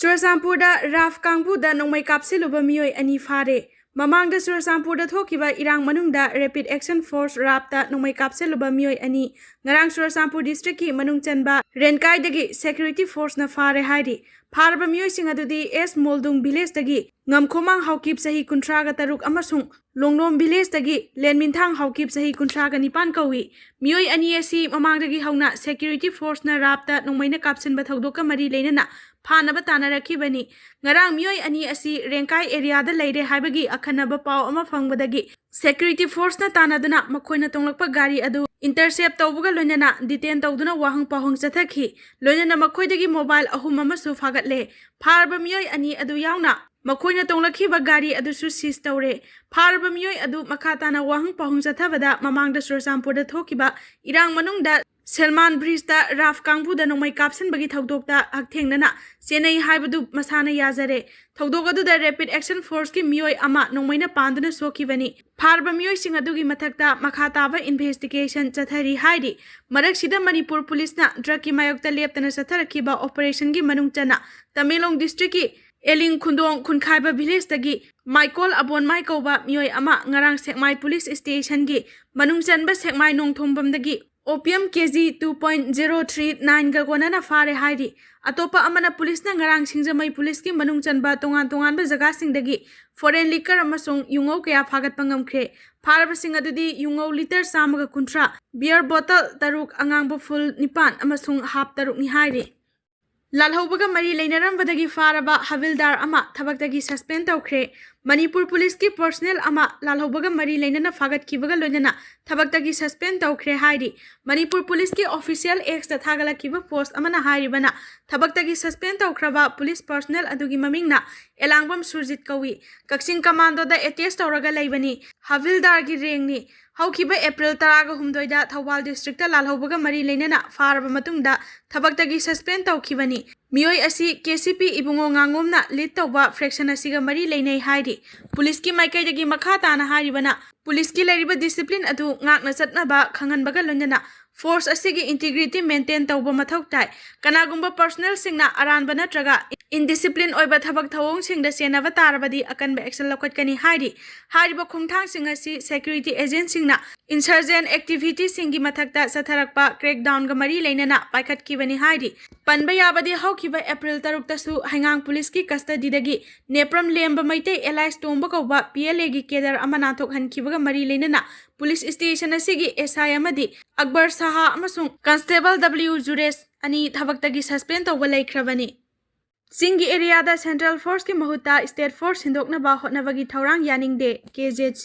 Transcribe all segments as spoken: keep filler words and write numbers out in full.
ꯆꯨꯔꯆꯥꯟꯄꯨꯔꯗ rough ꯀꯥꯡꯕꯨꯗ ꯅꯣꯡꯃꯩ ꯀꯥꯞꯁꯤꯜꯂꯨꯕ ꯃꯤꯑꯣꯏ ꯑꯅꯤ ꯐꯥꯔꯦ꯫ ꯃꯃꯥꯡꯗ ꯆꯨꯔꯆꯥꯟꯄꯨꯔꯗ ꯊꯣꯛꯈꯤꯕ ꯏꯔꯥꯡ ꯃꯅꯨꯡꯗ Rapid Action Force, ꯔꯥꯞꯇ ꯅꯣꯡꯃꯩ ꯀꯥꯞꯁꯤꯜꯂꯨꯕ ꯃꯤꯑꯣꯏ ꯑꯅꯤ ꯉꯔꯥꯡ ꯆꯨꯔꯆꯥꯟꯄꯨꯔ district ꯀꯤ ꯃꯅꯨꯡ ꯆꯟꯕ ꯔꯦꯟꯀꯥꯏꯗꯒꯤ security force ꯅ ꯐꯥꯔꯦ ꯍꯥꯏꯔꯤ꯫ ꯐꯥꯔꯕ ꯃꯤꯑꯣꯏꯁꯤꯡ ꯑꯗꯨꯗꯤ ꯑꯦꯁ ꯃꯣꯜꯗꯨꯡ village ꯇꯒꯤ ꯉꯝꯈꯣꯃꯥꯡ ꯍꯥꯎꯀꯤꯞ, ꯆꯍꯤ ꯀꯨꯟꯊ꯭ꯔꯥꯒ ꯇꯔꯨꯛ, ꯑꯃꯁꯨꯡ ꯂꯣꯡꯂꯣꯝ village ꯇꯒꯤ ꯂꯦꯟꯃꯤꯟꯊꯥꯡ ꯍꯥꯎꯀꯤꯞ, ꯆꯍꯤ ꯀꯨꯟꯊ꯭ꯔꯥꯒ ꯅꯤꯄꯥꯟ ꯀꯧꯏ꯫ ꯃꯤꯑꯣꯏ ꯑꯅꯤ ꯑꯁꯤ ꯃꯃꯥꯡꯗꯒꯤ ꯍꯧꯅ security force ꯅ ꯔꯥꯞꯇ ꯅꯣꯡꯃꯩꯅ ꯀꯥꯞꯁꯤꯟꯕ ꯊꯧꯗꯣꯛꯀ ꯃꯔꯤ ꯂꯩꯅꯅ ꯐꯥꯅꯕ ꯇꯥꯟꯅꯔꯛꯈꯤꯕꯅꯤ꯫ ꯉꯔꯥꯡ ꯃꯤꯑꯣꯏ ꯑꯅꯤ ꯑꯁꯤ ꯔꯦꯡꯀꯥꯏ area ꯗ ꯂꯩꯔꯦ ꯍꯥꯏꯕꯒꯤ ꯑꯈꯟꯅꯕ ꯄꯥꯎ ꯑꯃ ꯐꯪꯕꯗꯒꯤ security force ꯅ ꯇꯥꯟꯅꯗꯨꯅ ꯃꯈꯣꯏꯅ ꯇꯣꯡꯂꯛꯄ ꯒꯥꯔꯤ ꯑꯗꯨ intercept ꯇꯧꯕꯒ ꯂꯣꯏꯅꯅ detain ꯇꯧꯗꯨꯅ ꯋꯥꯍꯪ ꯄꯥꯎꯍꯪ ꯆꯠꯊꯈꯤ꯫ ꯂꯣꯏꯅꯅ ꯃꯈꯣꯏꯗꯒꯤ mobile ꯑꯍꯨꯝ ꯑꯃꯁꯨ ꯐꯥꯒꯠꯂꯦ꯫ ꯐꯥꯔꯕ ꯃꯤꯑꯣꯏ ꯑꯅꯤ ꯑꯗꯨ ꯌꯥꯎꯅ ꯃꯈꯣꯏꯅ ꯇꯣꯡꯂꯛꯈꯤꯕ ꯒꯥꯔꯤ ꯑꯗꯨꯁꯨ seize ꯇꯧꯔꯦ꯫ ꯐꯥꯔꯕ ꯃꯤꯑꯣꯏ ꯑꯗꯨ ꯃꯈꯥ ꯇꯥꯅ ꯋꯥꯍꯪ ꯄꯥꯎꯍꯪ ꯆꯠꯊꯕꯗ ꯃꯃꯥꯡꯗ ꯆꯨꯔꯆꯥꯟꯄꯨꯔꯗ ꯊꯣꯛꯈꯤꯕ ꯏꯔꯥꯡ ꯃꯅꯨꯡꯗ ꯁꯦꯜꯃꯥꯟ bridge ꯇ ꯔꯥꯐ ꯀꯥꯡꯕꯨꯗ ꯅꯣꯡꯃꯩ ꯀꯥꯞꯁꯤꯟꯕꯒꯤ ꯊꯧꯗꯣꯛꯇ ꯍꯛꯊꯦꯡꯅꯅ ꯆꯦꯟꯅꯩ ꯍꯥꯏꯕꯗꯨ ꯃꯁꯥꯅ ꯌꯥꯖꯔꯦ꯫ ꯊꯧꯗꯣꯛ ꯑꯗꯨꯗ Rapid Action Force ꯀꯤ ꯃꯤꯑꯣꯏ ꯑꯃ ꯅꯣꯡꯃꯩꯅ ꯄꯥꯟꯗꯨꯅ ꯁꯣꯛꯈꯤꯕꯅꯤ꯫ ꯐꯥꯔꯕ ꯃꯤꯑꯣꯏꯁꯤꯡ ꯑꯗꯨꯒꯤ ꯃꯊꯛꯇ ꯃꯈꯥ ꯇꯥꯕ investigation ꯆꯠꯊꯔꯤ ꯍꯥꯏꯔꯤ꯫ ꯃꯔꯛꯁꯤꯗ ꯃꯅꯤꯄꯨꯔ ꯄꯨꯂꯤꯁꯅ drug ꯀꯤ ꯃꯥꯌꯣꯛꯇ ꯂꯦꯞꯇꯅ ꯆꯠꯊꯔꯛꯈꯤꯕ operation ꯒꯤ ꯃꯅꯨꯡ ꯆꯟꯅ ꯇꯃꯦꯡꯂꯣꯡ district ꯀꯤ ꯑꯦꯂꯤꯡ ꯈꯨꯟꯗꯣꯡ ꯈꯨꯟꯈꯥꯏꯕ village ꯇꯒꯤ ꯃꯥꯏꯀꯣꯜ ꯑꯕꯣꯟꯃꯥꯏ ꯀꯧꯕ ꯃꯤꯑꯣꯏ ꯑꯃ ꯉꯔꯥꯡ ꯁꯦꯛꯃꯥꯏ police station ꯒꯤ ꯃꯅꯨꯡ ꯆꯟꯕ ꯁꯦꯛꯃꯥꯏ ꯅꯣꯡꯊꯣꯡꯕꯝꯗꯒꯤ opium K G two point zero three nine ꯒ ꯀꯣꯟꯅꯅ ꯐꯥꯔꯦ ꯍꯥꯏꯔꯤ꯫ ꯑꯇꯣꯞꯄ ꯑꯃꯅ ꯄꯨꯂꯤꯁꯅ ꯉꯔꯥꯡ ꯁꯤꯡꯖꯃꯩ ꯄꯨꯂꯤꯁꯀꯤ ꯃꯅꯨꯡ ꯆꯟꯕ ꯇꯣꯉꯥꯟ ꯇꯣꯉꯥꯟꯕ ꯖꯒꯥꯁꯤꯡꯗꯒꯤ foreign liquor ꯑꯃꯁꯨꯡ ꯌꯨꯉꯧ ꯀꯌꯥ ꯐꯥꯒꯠꯄ ꯉꯝꯈ꯭ꯔꯦ꯫ ꯐꯥꯔꯕꯁꯤꯡ ꯑꯗꯨꯗꯤ ꯌꯨꯉꯧ litre ꯆꯥꯝꯃꯒ ꯀꯨꯟꯊ꯭ꯔꯥ, beer bottle ꯇꯔꯨꯛ, ꯑꯉꯥꯡꯕ full ꯅꯤꯄꯥꯟ ꯑꯃꯁꯨꯡ half ꯇꯔꯨꯛꯅꯤ ꯍꯥꯏꯔꯤ꯫ ꯂꯥꯜꯍꯧꯕꯒ ꯃꯔꯤ ꯂꯩꯅꯔꯝꯕꯗꯒꯤ ꯐꯥꯔꯕ ꯍꯕꯤꯜꯗꯥꯔ ꯑꯃ ꯊꯕꯛꯇꯒꯤ suspend ꯇꯧꯈ꯭ꯔꯦ꯫ ꯃꯅꯤꯄꯨꯔ ꯄꯨꯂꯤꯁꯀꯤ personnel ꯑꯃ ꯂꯥꯜꯍꯧꯕꯒ ꯃꯔꯤ ꯂꯩꯅꯅ ꯐꯥꯒꯠꯈꯤꯕꯒ ꯂꯣꯏꯅꯅ ꯊꯕꯛꯇꯒꯤ suspend ꯇꯧꯈ꯭ꯔꯦ ꯍꯥꯏꯔꯤ꯫ ꯃꯅꯤꯄꯨꯔ ꯄꯨꯂꯤꯁꯀꯤ official X ꯇ ꯊꯥꯒꯠꯂꯛꯈꯤꯕ post ꯑꯃꯅ ꯍꯥꯏꯔꯤꯕꯅ, ꯊꯕꯛꯇꯒꯤ suspend ꯇꯧꯈ꯭ꯔꯕ ꯄꯨꯂꯤꯁ personnel ꯑꯗꯨꯒꯤ ꯃꯃꯤꯡꯅ ꯑꯦꯂꯥꯡꯕꯝ ꯁꯨꯔꯖꯤꯠ ꯀꯧꯏ꯫ ꯀꯛꯆꯤꯡ ꯀꯃꯥꯟꯗꯣꯗ attach ꯇꯧꯔꯒ ꯂꯩꯕꯅꯤ꯫ ꯍꯕꯤꯜꯗꯥꯔꯒꯤ rank ꯅꯤ꯫ ꯍꯧꯈꯤꯕ April ꯇꯔꯥꯒ ꯍꯨꯝꯗꯣꯏꯗ ꯊꯧꯕꯥꯜ district ꯇ ꯂꯥꯜꯍꯧꯕꯒ ꯃꯔꯤ ꯂꯩꯅꯅ ꯐꯥꯔꯕ ꯃꯇꯨꯡꯗ ꯊꯕꯛꯇꯒꯤ suspend ꯇꯧꯈꯤꯕꯅꯤ꯫ ꯃꯤꯑꯣꯏ ꯑꯁꯤ K C P ꯏꯕꯨꯡꯉꯣ ꯉꯥꯉꯣꯝꯅ lead ꯇꯧꯕ faction ꯑꯁꯤꯒ ꯃꯔꯤ ꯂꯩꯅꯩ ꯍꯥꯏꯔꯤ꯫ ꯄꯨꯂꯤꯁꯀꯤ ꯃꯥꯏꯀꯩꯗꯒꯤ ꯃꯈꯥ ꯇꯥꯅ ꯍꯥꯏꯔꯤꯕꯅ, ꯄꯨꯂꯤꯁꯀꯤ ꯂꯩꯔꯤꯕ discipline ꯑꯗꯨ ꯉꯥꯛꯅ ꯆꯠꯅꯕ ꯈꯪꯍꯟꯕꯒ ꯂꯣꯏꯅꯅ force ꯑꯁꯤꯒꯤ integrity maintain ꯇꯧꯕ ꯃꯊꯧ ꯇꯥꯏ꯫ ꯀꯅꯥꯒꯨꯝꯕ personnel ꯁꯤꯡꯅ ꯑꯔꯥꯟꯕ ꯅꯠꯇ꯭ꯔꯒ ꯏꯟꯗꯤꯁꯤꯄ꯭ꯂꯤꯟ ꯑꯣꯏꯕ ꯊꯕꯛ ꯊꯧꯑꯣꯡꯁꯤꯡꯗ ꯆꯦꯟꯅꯕ ꯇꯥꯔꯕꯗꯤ ꯑꯀꯟꯕ action ꯂꯧꯈꯠꯀꯅꯤ ꯍꯥꯏꯔꯤ꯫ ꯍꯥꯏꯔꯤꯕ ꯈꯣꯡꯊꯥꯡꯁꯤꯡ ꯑꯁꯤ security agentꯁꯤꯡꯅ insurgent activityꯁꯤꯡꯒꯤ ꯃꯊꯛꯇ ꯆꯠꯊꯔꯛꯄ crackdownꯒ ꯃꯔꯤ ꯂꯩꯅꯅ ꯄꯥꯏꯈꯠꯈꯤꯕꯅꯤ ꯍꯥꯏꯔꯤ꯫ ꯄꯟꯕ ꯌꯥꯕꯗꯤ ꯍꯧꯈꯤꯕ April ꯇꯔꯨꯛꯇꯁꯨ ꯍꯩꯉꯥꯡ ꯄꯨꯂꯤꯁꯀꯤ custodyꯗꯒꯤ ꯅꯦꯄ꯭ꯔꯝ ꯂꯦꯝꯕ ꯃꯩꯇꯩ alias ꯇꯣꯝꯕ ꯀꯧꯕ PLAꯒꯤ cadre ꯑꯃ ꯅꯥꯟꯊꯣꯛꯍꯟꯈꯤꯕꯒ ꯃꯔꯤ ꯂꯩꯅꯅ ꯄꯨꯂꯤꯁ station ꯑꯁꯤꯒꯤ SI ꯑꯃꯗꯤ ꯑꯛꯕꯔ ꯁꯍꯥ ꯑꯃꯁꯨꯡ Constable W ꯖꯨꯔꯦꯁ ꯑꯅꯤ ꯊꯕꯛꯇꯒꯤ suspend ꯇꯧꯕ ꯂꯩꯈ꯭ꯔꯕꯅꯤ꯫ ꯆꯤꯡꯒꯤ areaꯗ central forceꯀꯤ ꯃꯍꯨꯠꯇ state force ꯁꯤꯟꯗꯣꯛꯅꯕ ꯍꯣꯠꯅꯕꯒꯤ ꯊꯧꯔꯥꯡ ꯌꯥꯅꯤꯡꯗꯦ, KZC꯫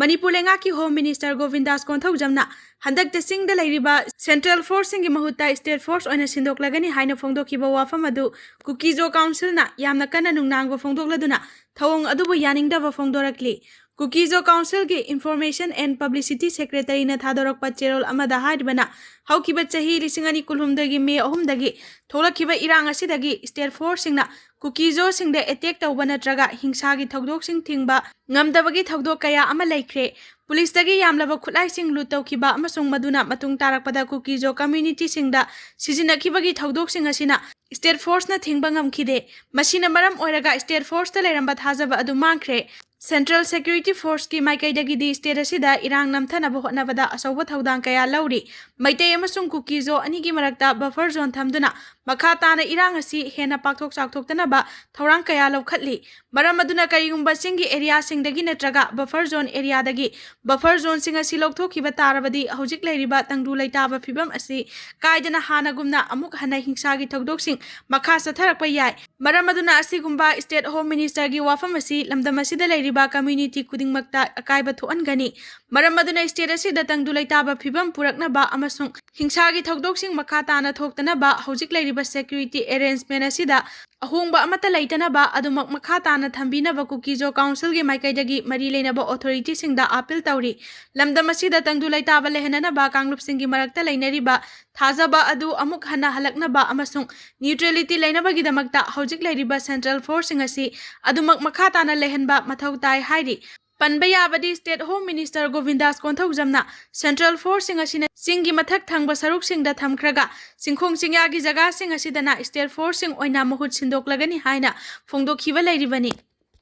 ꯃꯅꯤꯄꯨꯔ ꯂꯩꯉꯥꯛꯀꯤ Home Minister ꯒꯣꯕꯤꯟꯗꯥꯁ ꯀꯣꯟꯊꯧꯖꯝꯅ ꯍꯟꯗꯛꯇ ꯆꯤꯡꯗ ꯂꯩꯔꯤꯕ central forceꯁꯤꯡꯒꯤ ꯃꯍꯨꯠꯇ state force ꯑꯣꯏꯅ ꯁꯤꯟꯗꯣꯛꯂꯒꯅꯤ ꯍꯥꯏꯅ ꯐꯣꯡꯗꯣꯛꯈꯤꯕ ꯋꯥꯐꯝ ꯑꯗꯨ ꯀꯨꯀꯤꯖꯣ councilꯅ ꯌꯥꯝꯅ ꯀꯟꯅ ꯅꯨꯡꯅꯥꯡꯕ ꯐꯣꯡꯗꯣꯛꯂꯗꯨꯅ ꯊꯧꯑꯣꯡ ꯑꯗꯨꯕꯨ ꯌꯥꯅꯤꯡꯗꯕ ꯐꯣꯡꯗꯣꯔꯛꯂꯤ꯫ ꯀꯨꯀꯤꯖꯣ councilꯒꯤ Information and Publicity Secretaryꯅ ꯊꯥꯗꯣꯔꯛꯄ ꯆꯦꯔꯣꯜ ꯑꯃꯗ ꯍꯥꯏꯔꯤꯕꯅ, ꯍꯧꯈꯤꯕ ꯆꯍꯤ ꯂꯤꯁꯤꯡ ꯑꯅꯤ ꯀꯨꯟꯍꯨꯝꯗꯣꯏꯒꯤ May ꯑꯍꯨꯝꯗꯒꯤ ꯊꯣꯛꯂꯛꯈꯤꯕ ꯏꯔꯥꯡ ꯑꯁꯤꯗꯒꯤ state forceꯁꯤꯡꯅ ꯀꯨꯀꯤꯖꯣꯁꯤꯡꯗ attack ꯇꯧꯕ ꯅꯠꯇ꯭ꯔꯒ ꯍꯤꯡꯁꯥꯒꯤ ꯊꯧꯗꯣꯛꯁꯤꯡ ꯊꯤꯡꯕ ꯉꯝꯗꯕꯒꯤ ꯊꯧꯗꯣꯛ ꯀꯌꯥ ꯑꯃ ꯂꯩꯈ꯭ꯔꯦ꯫ ꯄꯨꯂꯤꯁꯇꯒꯤ ꯌꯥꯝꯂꯕ ꯈꯨꯠꯂꯥꯏꯁꯤꯡ loot ꯇꯧꯈꯤꯕ ꯑꯃꯁꯨꯡ ꯃꯗꯨꯅ ꯃꯇꯨꯡ ꯇꯥꯔꯛꯄꯗ ꯀꯨꯀꯤꯖꯣ communityꯁꯤꯡꯗ ꯁꯤꯖꯤꯟꯅꯈꯤꯕꯒꯤ ꯊꯧꯗꯣꯛꯁꯤꯡ ꯑꯁꯤꯅ state forceꯅ ꯊꯤꯡꯕ ꯉꯝꯈꯤꯗꯦ꯫ ꯃꯁꯤꯅ ꯃꯔꯝ ꯑꯣꯏꯔꯒ state forceꯇ ꯂꯩꯔꯝꯕ ꯊꯥꯖꯕ ꯑꯗꯨ ꯃꯥꯡꯈ꯭ꯔꯦ꯫ Central Security Forceꯀꯤ ꯃꯥꯏꯀꯩꯗꯒꯤꯗꯤ state ꯑꯁꯤꯗ ꯏꯔꯥꯡ ꯅꯝꯊꯅꯕ ꯍꯣꯠꯅꯕꯗ ꯑꯆꯧꯕ ꯊꯧꯗꯥꯡ ꯀꯌꯥ ꯂꯧꯔꯤ꯫ ꯃꯩꯇꯩ ꯑꯃꯁꯨꯡ ꯀꯨꯀꯤꯖꯣ ꯑꯅꯤꯒꯤ ꯃꯔꯛꯇ buffer zone ꯊꯝꯗꯨꯅ ꯃꯈꯥ ꯇꯥꯅ ꯏꯔꯥꯡ ꯑꯁꯤ ꯍꯦꯟꯅ ꯄꯥꯛꯊꯣꯛ ꯆꯥꯎꯊꯣꯛꯇꯅꯕ ꯊꯧꯔꯥꯡ ꯀꯌꯥ ꯂꯧꯈꯠꯂꯤ꯫ ꯃꯔꯝ ꯑꯗꯨꯅ ꯀꯔꯤꯒꯨꯝꯕ ꯆꯤꯡꯒꯤ areaꯁꯤꯡꯗꯒꯤ ꯅꯠꯇ꯭ꯔꯒ buffer zone areaꯗꯒꯤ buffer zoneꯁꯤꯡ ꯑꯁꯤ ꯂꯧꯊꯣꯛꯈꯤꯕ ꯇꯥꯔꯕꯗꯤ ꯍꯧꯖꯤꯛ ꯂꯩꯔꯤꯕ ꯇꯪꯗꯨ ꯂꯩꯇꯥꯕ ꯐꯤꯕꯝ ꯑꯁꯤ ꯀꯥꯏꯗꯅ ꯍꯥꯟꯅꯒꯨꯝꯅ ꯑꯃꯨꯛ ꯍꯟꯅ ꯍꯤꯡꯁꯥꯒꯤ ꯊꯧꯗꯣꯛꯁꯤꯡ ꯃꯈꯥ ꯆꯠꯊꯔꯛꯄ ꯌꯥꯏ꯫ ꯃꯔꯝ ꯑꯗꯨꯅ ꯑꯁꯤꯒꯨꯝꯕ state Home Ministerꯒꯤ ꯋꯥꯐꯝ ꯑꯁꯤ ꯂꯝꯗꯝ ꯑꯁꯤꯗ ꯂꯩꯔꯤꯕ community ꯈꯨꯗꯤꯡꯃꯛꯇ ꯑꯀꯥꯏꯕ ꯊꯣꯛꯍꯟꯒꯅꯤ꯫ ꯃꯔꯝ ꯑꯗꯨꯅ state ꯑꯁꯤꯗ ꯇꯪꯗꯨ ꯂꯩꯇꯥꯕ ꯐꯤꯕꯝ ꯄꯨꯔꯛꯅꯕ ꯑꯃꯁꯨꯡ ꯍꯤꯡꯁꯥꯒꯤ ꯊꯧꯗꯣꯛꯁꯤꯡ ꯃꯈꯥ ꯇꯥꯅ ꯊꯣꯛꯇꯅꯕ ꯍꯧꯖꯤꯛ ꯂꯩꯔꯤꯕ security arrangement ꯑꯁꯤꯗ ꯑꯍꯣꯡꯕ ꯑꯃꯠꯇ ꯂꯩꯇꯅꯕ ꯑꯗꯨꯃꯛ ꯃꯈꯥ ꯇꯥꯅ ꯊꯝꯕꯤꯅꯕ ꯀꯨꯀꯤꯖꯣ councilꯒꯤ ꯃꯥꯏꯀꯩꯗꯒꯤ ꯃꯔꯤ ꯂꯩꯅꯕ authorityꯁꯤꯡꯗ appeal ꯇꯧꯔꯤ꯫ ꯂꯝꯗꯝ ꯑꯁꯤꯗ ꯇꯪꯗꯨ ꯂꯩꯇꯥꯕ ꯂꯩꯍꯟꯅꯅꯕ ꯀꯥꯡꯂꯨꯞꯁꯤꯡꯒꯤ ꯃꯔꯛꯇ ꯂꯩꯅꯔꯤꯕ ꯊꯥꯖꯕ ꯑꯗꯨ ꯑꯃꯨꯛ ꯍꯟꯅ ꯍꯜꯂꯛꯅꯕ ꯑꯃꯁꯨꯡ neutrality ꯂꯩꯅꯕꯒꯤꯗꯃꯛꯇ ꯍꯧꯖꯤꯛ ꯂꯩꯔꯤꯕ central forceꯁꯤꯡ ꯑꯁꯤ ꯑꯗꯨꯃꯛ ꯃꯈꯥ ꯇꯥꯅ ꯂꯩꯍꯟꯕ ꯃꯊꯧ ꯇꯥꯏ ꯍꯥꯏꯔꯤ꯫ ꯄꯟꯕ ꯌꯥꯕꯗꯤ, State Home Minister ꯒꯣꯕꯤꯟꯗꯥꯁ ꯀꯣꯟꯊꯧꯖꯝꯅ central force ꯁꯤꯡ ꯑꯁꯤꯅ ꯆꯤꯡꯒꯤ ꯃꯊꯛ ꯊꯪꯕ ꯁꯔꯨꯛꯁꯤꯡꯗ ꯊꯝꯈ꯭ꯔꯒ, ꯆꯤꯡꯈꯣꯡ ꯆꯤꯡꯌꯥꯒꯤ ꯖꯒꯥꯁꯤꯡ ꯑꯁꯤꯗꯅ state force ꯁꯤꯡ ꯑꯣꯏꯅ ꯃꯍꯨꯠ ꯁꯤꯟꯗꯣꯛꯂꯒꯅꯤ ꯍꯥꯏꯅ ꯐꯣꯡꯗꯣꯛꯈꯤꯕ ꯂꯩꯔꯤꯕꯅꯤ꯫